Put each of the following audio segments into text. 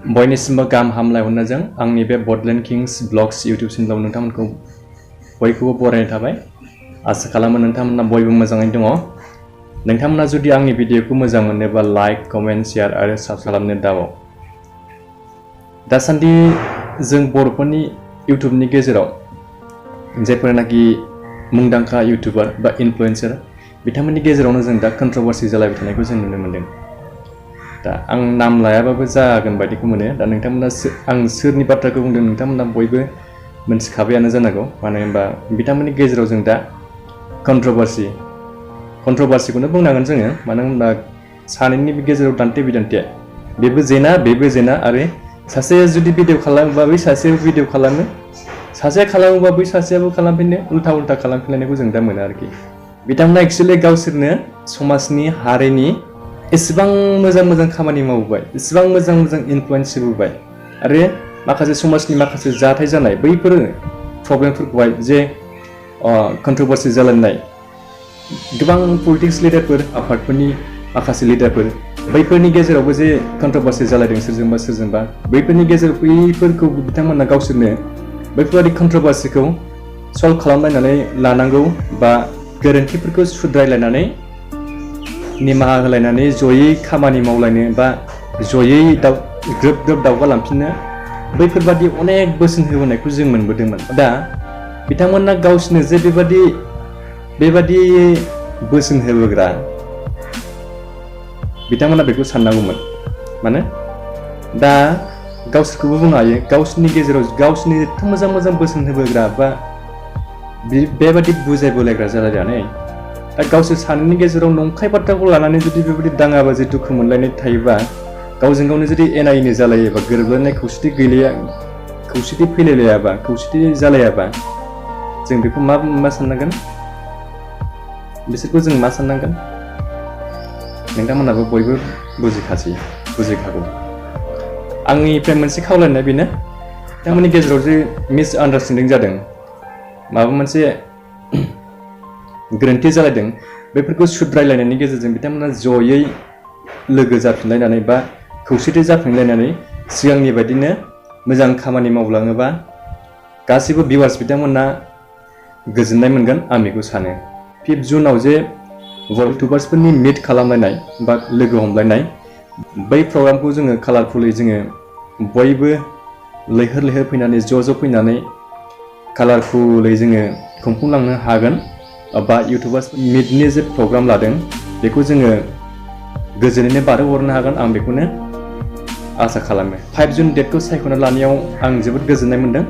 बयनिसिमबो गाहाम हामलायहरनायजों आंनि बे बडलेण्ड किंस ब्लग्स इउटिउब चेनेलाव नोंथांमोनखौ बयखौबो बरायनाय थाबाय। आसा खालामो नोंथांमोना बयबो मोजाङै दङ। नोंथांमोना जुदि आंनि भिडिअखौ मोजां मोनोबा लाइक, कमेन्ट, शेयार आरो साबस्क्राइब खालामनो दाबाव। दासान्दि जों बर'फोरनि इउटिउबनि गेजेराव जायफोरनाखि मुंदांखा इउटिउबार बा इनफ्लुएन्सार बिथांमोननि गेजेरावनो जों दा कन्ट्रोभार्सि जालायबाय थानायखौ जों नुनो मोन्दों। दा आं नाम लायाबाबो जागोन बायदिखौ मोनो। दा नोंथांमोना आं सोरनि बाथ्राखौ बुंदों नोंथांमोना बयबो मोनथिखाबायानो जानांगौ। मानो होनबा बिथांमोननि गेजेराव जों दा कन्ट्रोभार्सिखौनो बुंनांगोन जोङो। मानो होनबा सानैनि गेजेराव दान्थे बिदान्थे, बेबो जेना बेबो जेना, आरो सासेया जुदि भिडिअ खालामोबा बै सासेयाबो भिडिअ खालामो, सासेया खालामोबा बै सासेयाबो खालामफिनो, उल्था खालामफिनलायनायखौ जों दा मोनो आरोखि। बिथांमोना एक्सुअलि गावसोरनो समाजनि हारिनि एसेबां मोजां खामानि मावबोबाय, एसेबां मोजां इनफ्लुएन्स होबोबाय, आरो माखासे समाजनि माखासे जाथाय जानाय बैफोर प्रब्लेमफोरखौहाय जे कन्ट्रोभार्सि जालायनाय गोबां पलिटिक्स लिडारफोर, आफादफोरनि माखासे लिडारफोर, बैफोरनि गेजेरावबो जे कन्ट्रोभार्सि जालायदों सोरजोंबा बैफोरनि गेजेराव बैफोरखौ बिथांमोना गावसोरनो बैफोरबायदि कन्ट्रोभार्सिखौ सल्भ खालामलायनानै लानांगौ, बा गोरोन्थिफोरखौ सुद्रायलायनानै निमाहा होलायनानै जयै खामानि मावलायनो बा जयै ग्रोब दावगालांफिननो बैफोरबादि अनेक बोसोन होबोनायखौ जों मोनबोदोंमोन। दा बिथांमोना गावसोरनो जे बेबादि बोसोन होबोग्रा, बिथांमोना बेखौ साननांगौमोन। मानो दा गावसोरखौबो बुंनो हायो, गावसोरनि गेजेराव गावसोरनि एथ' मोजां बोसोन होबोग्रा बा बेबादि बुजायबोलायग्रा जालायनानै दा गावसोर सानैनि गेजेराव नंखाय बाथ्राखौ लानानै जुदि बेबायदि दाङाबाजि दुखु मोनलायनाय थायोबा, गावजों गावनो जुदि एना एनि जालायोबा, गोरोबलायनाय खौसेथि फैलायलायाबा, खौसेथि जालायाबा, जों बेखौ मा साननांगोन? बिसोरखौ जों मा साननांगोन? नोंथांमोनाबो बयबो बुजिखागौ। आंनिफ्राय मोनसे खावलायनाय बेनो, बिथांमोननि गेजेराव जे मिसआन्डारस्टेन्डिं जादों, माबा मोनसे गोरोन्थि जालायदों, बेफोरखौ सुद्रायलायनायनि गेजेरजों बिथांमोना जयै लोगो जाफिनलायनानै बा खौसेथि जाफिनलायनानै सिगांनि बायदिनो मोजां खामानि मावलाङोबा गासैबो भिउवार्स बिथांमोना गोजोननाय मोनगोन, आं बेखौ सानो। 5 जुनाव जे इउटिउबार्सफोरनि मिट खालामलायनाय बा लोगो हमलायनाय, बै प्रग्रामखौ जोङो कालारफुलै जोङो बयबो लैहोर फैनानै ज' फैनानै कालारफुलै जोङो खुंफुंलांनो हागोन, बा इउटिउबार्स मिटनि जे प्रग्राम लादों बेखौ जोङो गोजोनैनो बारहोहरनो हागोन, आं बेखौनो आसा खालामो। 5 जुन डेटखौ सायख'ना लानायाव आं जोबोद गोजोननाय मोन्दों।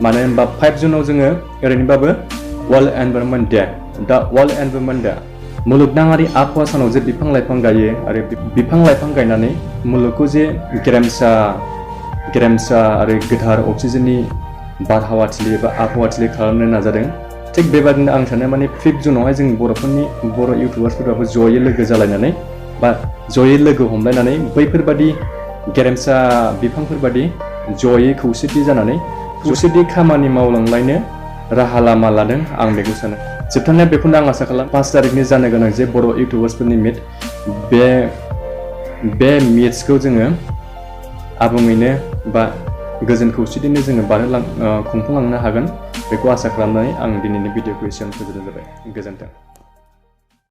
मानो होनबा 5 जुनाव जोङो ओरैनोबाबो वर्ल्ड एनभायरनमेन्ट डे, दा वर्ल्ड एनभायरनमेन्ट डे मुलुगनाङारि आबहावा सानाव जे बिफां लाइफां गायो, आरो बिफां लाइफां गायनानै मुलुगखौ जे गेरेमसा आरो गोथार अक्सिजेननि बारहावाथिलि एबा आबहावाथिलि खालामनो नाजादों। थिग बेबादिनो आं सानो, माने 5 जुनावहाय जों बर' इउटिउबार्सफोराबो जयै लोगो जालायनानै बा जयै लोगो हमलायनानै बैफोरबादि गेरेमसा बिफांफोरबादि जयै खौसेथि जानानै खौसेथि खामानि मावलांलायनो राहा लामा लादों, आं बेखौ सानो। जोबथारनाया बेखौनो आं आसा खालाम, 5 तारिखनि जानो गोनां जे बर' इउटिउबार्सफोरनि मिट, बे मिट्सखौ जोङो आबुङैनो बा गोजोन खौसेथिनो जोङो खुंफुंलांनो हागोन, बेखौ आसा खालामनानै आं दिनैनि भिडिअखौ एसेयावनो फोजोबनाय जाबाय। गोजोन्थों।